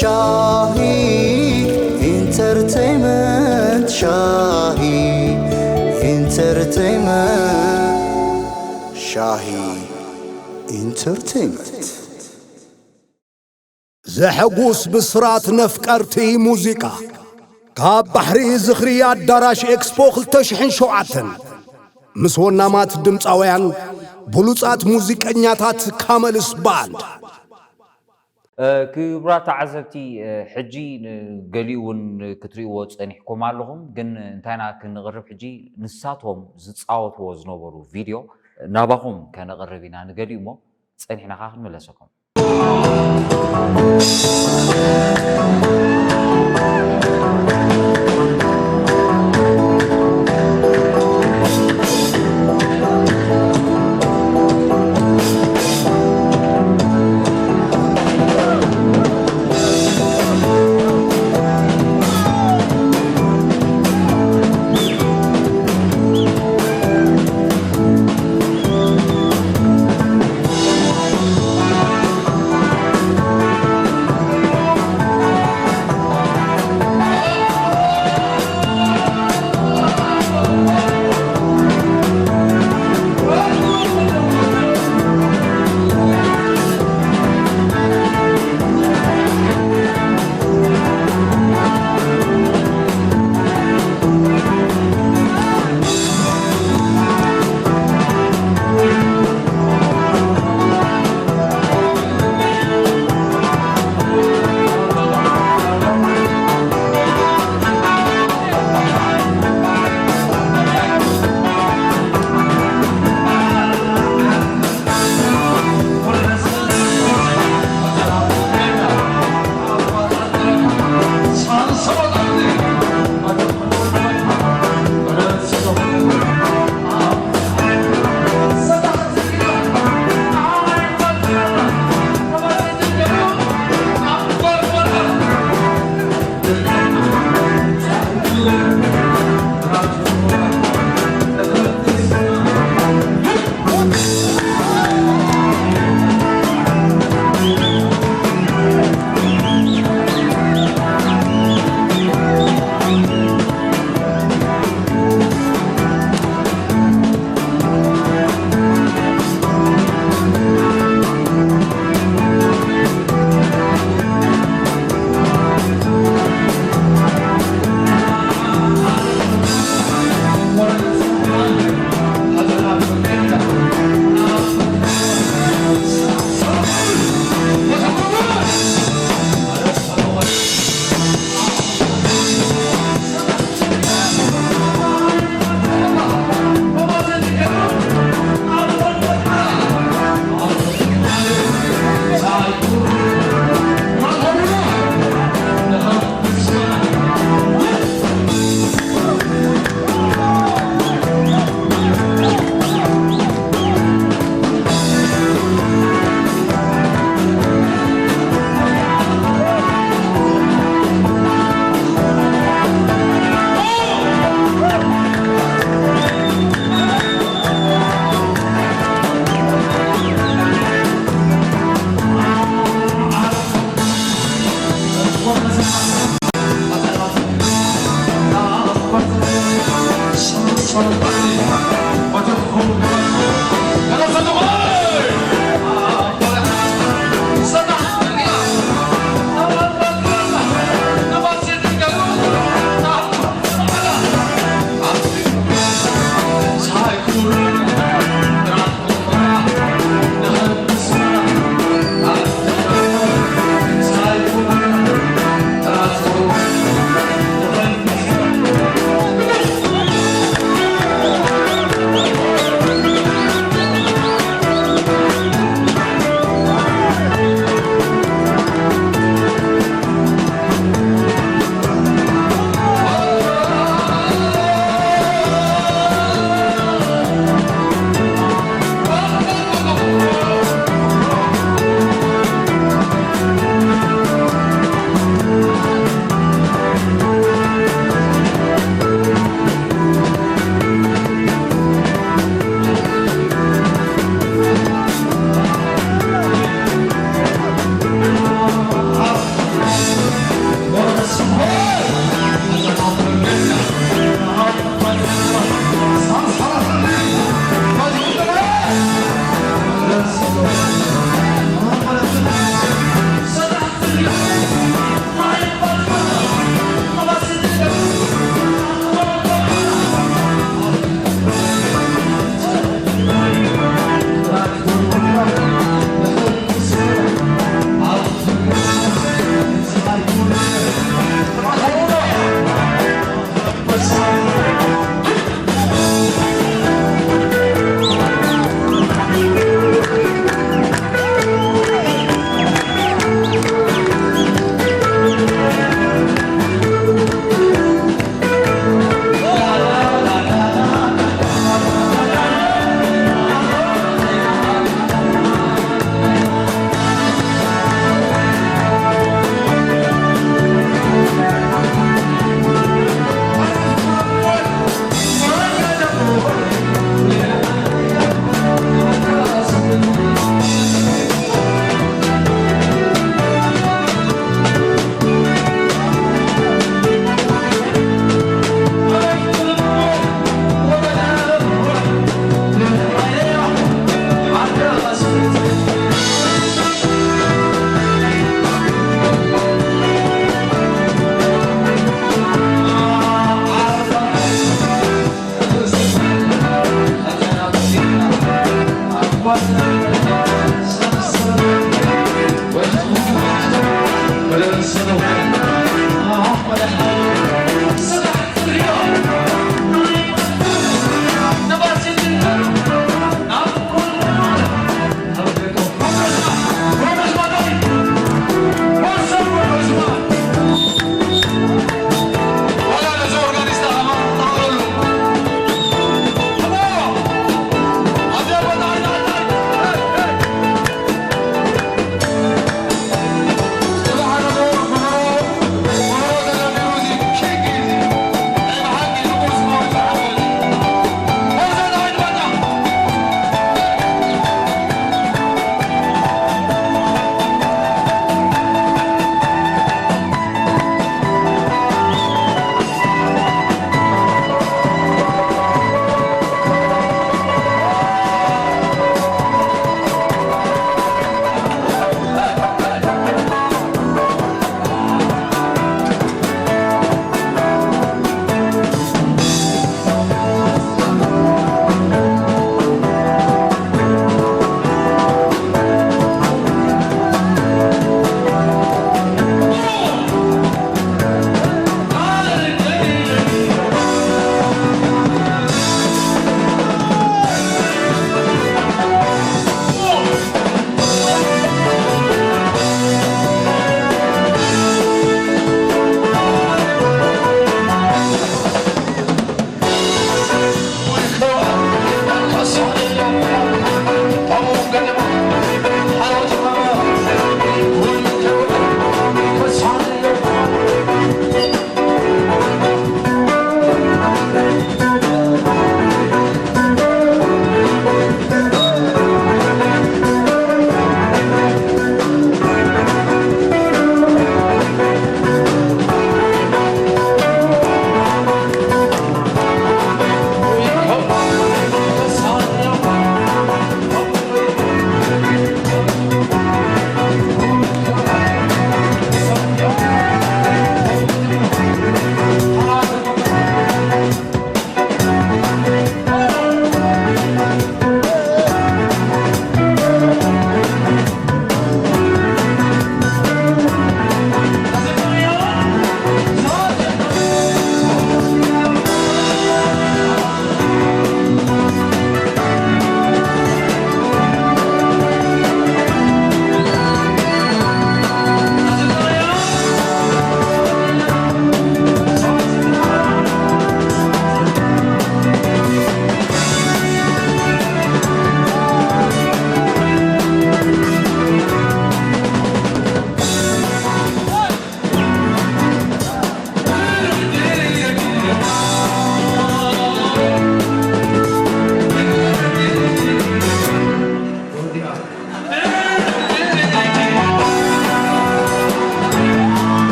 ሻሂ ኢንተርቴይመንት፣ ሻሂ ኢንተርቴይመንት፣ ሻሂ ኢንተርቴይመንት። ዘሐጉስ ብስራት ነፍቀርቲ ሙዚቃ፣ ካብ ባሕሪ ዝኽሪ ኣዳራሽ ኤክስፖ ክልተ ሽሕን ሸውዓተን፣ ምስ ወናማት ድምፃውያን፣ ብሉጻት ሙዚቀኛታት ካመልስ ባንድ። ክቡራት ተዓዘብቲ፣ ሕጂ ንገሊኡ እውን ክትርእይዎ ጸኒሕኩም ኣለኹም። ግን እንታይና ክንቕርብ፣ ሕጂ ንሳቶም ዝጻወትዎ ዝነበሩ ቪድዮ ናባኹም ከነቕርብ ኢና። ንገሊኡ እሞ ጸኒሕና ኸዓ ክንምለሰኩም።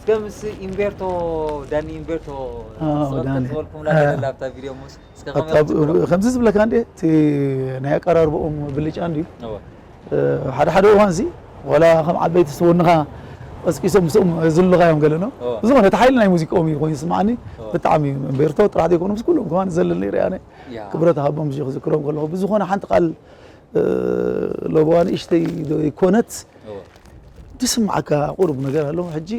ከምስ ኢምቤርቶ፣ ዳኒ ኢምቤርቶ ኣዎ፣ ስቕልቅል ዳኒ። ዝበልኩምላ ኣዎ። ዘለላ ኣብታ ቪድዮ ሞስ እስከ ኣብ- ከመይ ኣብ- ትብሎ? ከምዚ ዝብለካ እንዴ እቲ ናይ ኣቀራርባኦም ብልጫ እንድዩ። እወ። ሓደ ሓደ እዋን ሲ ዋላ ከም ዓበይቲ ዝተወንኻ ቀስቂሶም ምስኦም ዝልኻዮም ገለ ነው። እወ። ብዝኾነ እቲ ሓይሊ ናይ ሙዚቃኦም እዩ ኮይኑ ይስምዓኒ። እወ። ብጣዕሚ ኢምቤርቶ ጥራሕ ዘይኮኑ ምስ ኩሎም ከማን ዘለኒ ርኣነ ያ። ክብረት ሃቦም ዚ ክዝክሮም ከለኹ ብዝኾነ ሓንቲ ቃል እ፣ ለበዋ ንእሽተይ ዶ ይኮነት እወ። ዝስምዓካ ቁሩብ ነገር ኣሎ። ሕጂ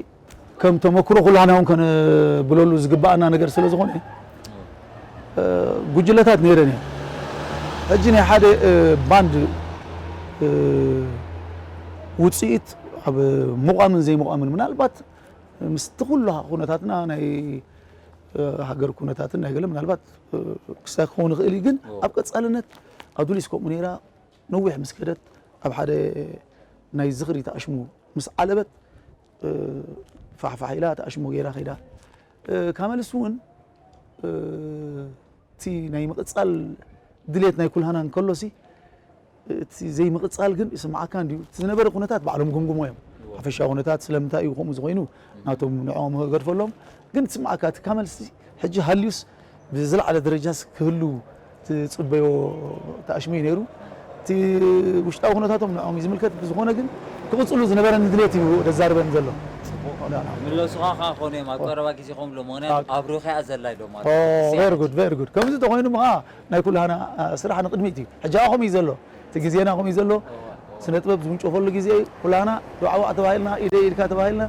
ከም ተመክሮ ኩላህና እውን ከነብለሉ ዝግባኣና ነገር ስለ ዝኾነ እ፣ ጉጅለታት ነይረን እየን። ሕጂ ናይ ሓደ እ፣ ባንድ እ፣ ውፅኢት ኣብ ምቋምን ዘይምቋምን ምናልባት ምስቲ ኩሉ ኩነታትና ናይ እ፣ ሃገር ኩነታትን ናይ ገለ ምናልባት እ፣ ክስታይ ክኸውን ይኽእል እዩ። ግን ኣብ ቀፃልነት ኣዱሊስ ከምኡ ነይራ ነዊሕ ምስ ከደት ኣብ ሓደ ናይ ዝኽሪ ተኣሽሙ ምስ ዓለበት እ፣ ፋሕፋሕ ኢላ ተኣሽሙ ገይራ ከይዳ። እ፣ ካመልስ እውን እ፣ እቲ ናይ ምቕፃል ድሌት ናይ ኩልሃና እንከሎሲ እቲ ዘይምቕፃል ግን ይስምዓካ እንድዩ። እቲ ዝነበረ ኩነታት ባዕሎም ግምግሞ እዮም። ሓፈሻዊ ኩነታት ስለምንታይ እዩ ከምኡ ዝኾይኑ ናቶም ንዕኦም ገድፈሎም። ግን ትስምዓካ እቲ ካመልሲ ሕጂ ሃልዩስ ብዝለዓለ ደረጃስ ክህሉ ትፅበዮ ተኣሽሙ እዩ ነይሩ። እቲ ውሽጣዊ ኩነታቶም ንዕኦም እዩ ዝምልከት። ብዝኾነ ግን ክቕፅሉ ዝነበረኒ ድሌት እዩ ዘዛርበኒ ዘሎ። ምለሱኻ ከዓ ኮነ እዮም ኣብ ቀረባ ግዜ ከምሎ ምክንያቱ ኣብ ሩኽያ ዘላ ኢሎም ማለት ቨሪ ጉድ ቨሪ ጉድ። ከምዚ ተኮይኑ ከዓ ናይ ኩላና ስራሕ ንቅድሚት እዩ። ሕጂ ከምኡ እዩ ዘሎ፣ እቲ ግዜና ከምኡ እዩ ዘሎ። ስነ ጥበብ ዝውንጨፈሉ ግዜ እዩ። ኩላና ዱዓዋ ተባሂልና ኢደ ኢድካ ተባሂልና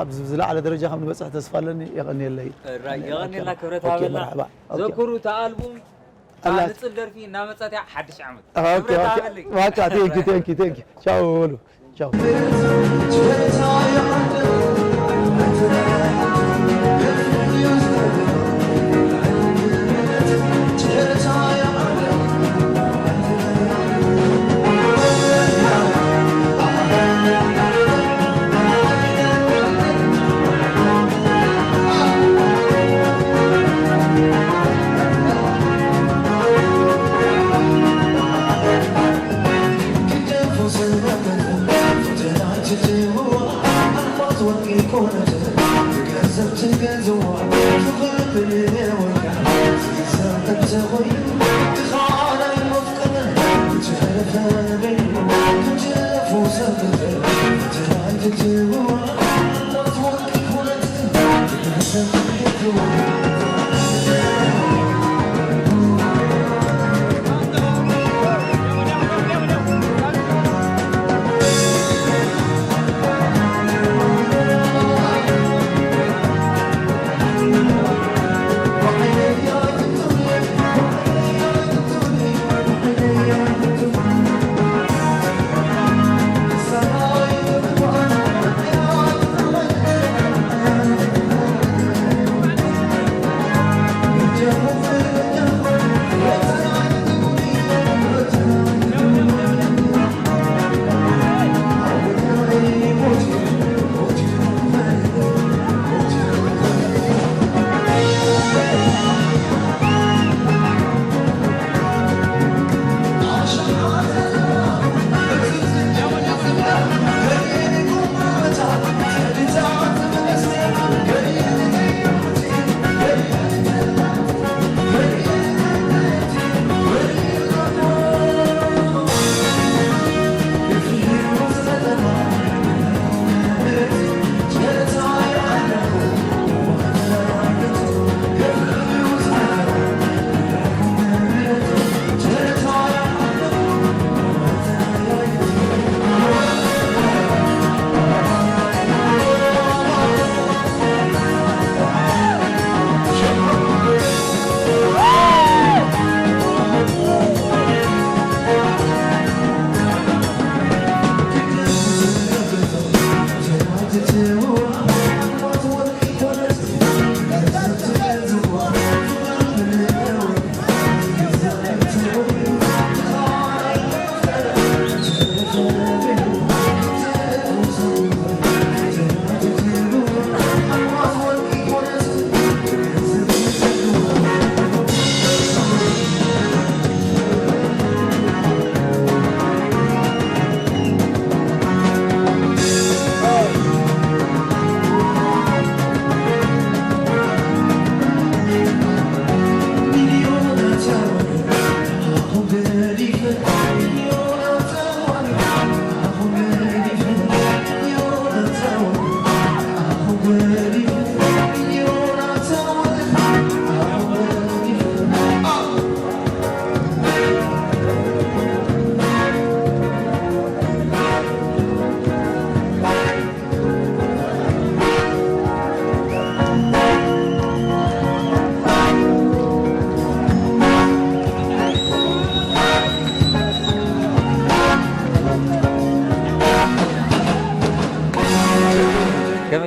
ኣብ ዝለዓለ ደረጃ ከም ንበፅሕ ተስፋ ኣለኒ። የቐንየለይ። ራይ የቐንየልና ክብረት ኦኬ፣ ሃበልና። መርሓባ። ኦኬ። ዘክሩ እቲ ኣልቡም ኣላ- ንፅል ደርፊ እናመፀት እያ ሓድሽ ዓመት ኦኬ፣ ክብረት ኦኬ። ሃበለይ። በቃ ቴንኪ ቴንኪ ቴንኪ። ቻው በሉ። ቻው።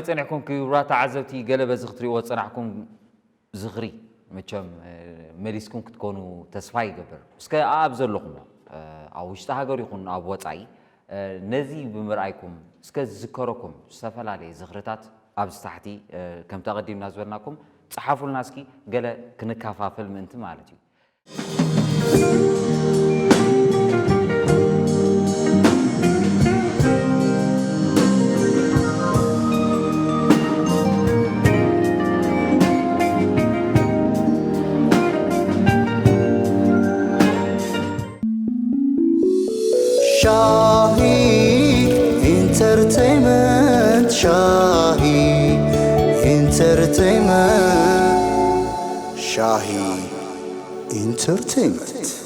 ጸኒሕኩም ክቡራት ተዓዘብቲ፣ ገለ በዚ ክትሪእዎ ዝጸናሕኩም ዝኽሪ መቸም መሊስኩም ክትኮኑ ተስፋ ይገብር። እስከ ኣብ ዘለኹም ኣብ ውሽጢ ሃገር ይኹን ኣብ ወጻኢ ነዚ ብምርኣይኩም እስከ ዝዝከረኩም ዝተፈላለየ ዝኽርታት ኣብዚ ታሕቲ ከምቲ ኣቐዲምና ዝበልናኩም ጸሓፉልና እስኪ። ገለ ክንካፋፈል ምእንቲ ማለት እዩ። ሻሂ ኢንተርቴይመንት፣ ሻሂ ኢንተርቴይመንት፣ ሻሂ ኢንተርቴይመንት።